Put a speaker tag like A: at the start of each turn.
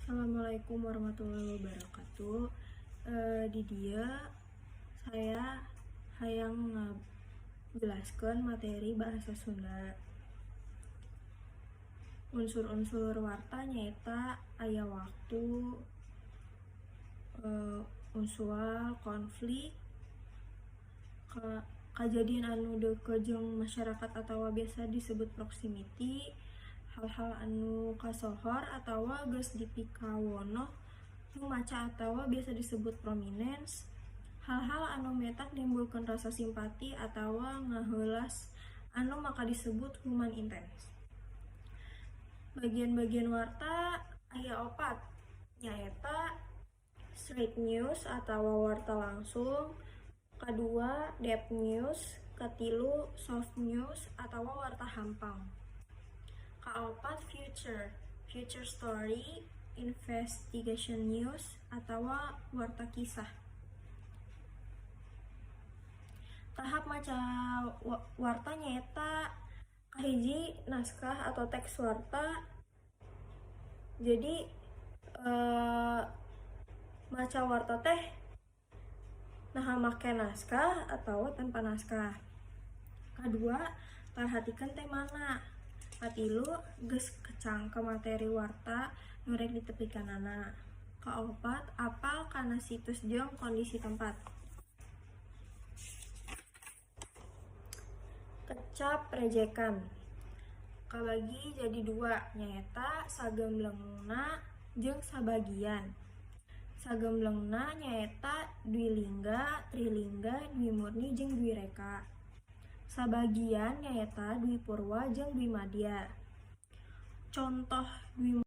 A: Assalamualaikum warahmatullahi wabarakatuh. Di dieu saya hayang ngajelaskeun materi bahasa Sunda. Unsur-unsur warta nyaeta aya waktu, usual, konflik, kajadian anu deukeut jeung masyarakat atawa biasa disebut proximity, hal-hal anu kasohor atawa geus dipikawonoh nu maca atawa biasa disebut prominence, hal-hal anu matak nimbulkeun rasa simpati atawa ngaheulas anu maka disebut human interest. Bagian-bagian warta aya opat, nyaeta straight news atawa warta langsung, kadua deep news, katilu soft news atawa warta hampang, kaopat feature, feature story, investigation news atawa warta kisah. Tahap maca warta nyaeta kahiji, naskah atau teks warta. Jadi maca warta teh naha make naskah atau tanpa naskah. Kadua, perhatikan temana. Katilu, geus kecangkem materi warta nu rek ditepikanana. Kaopat, apal kana situs jeung kondisi tempat. Kecap rejekan kabagi jadi dua, nyaeta sagemblengna jeung sabagian. Sagemblengna nyaeta dwilingga, trilingga, dwimurni jeung dwireka. Sabagian nyaeta dwipurwa jeung dwimadya. Contoh dwi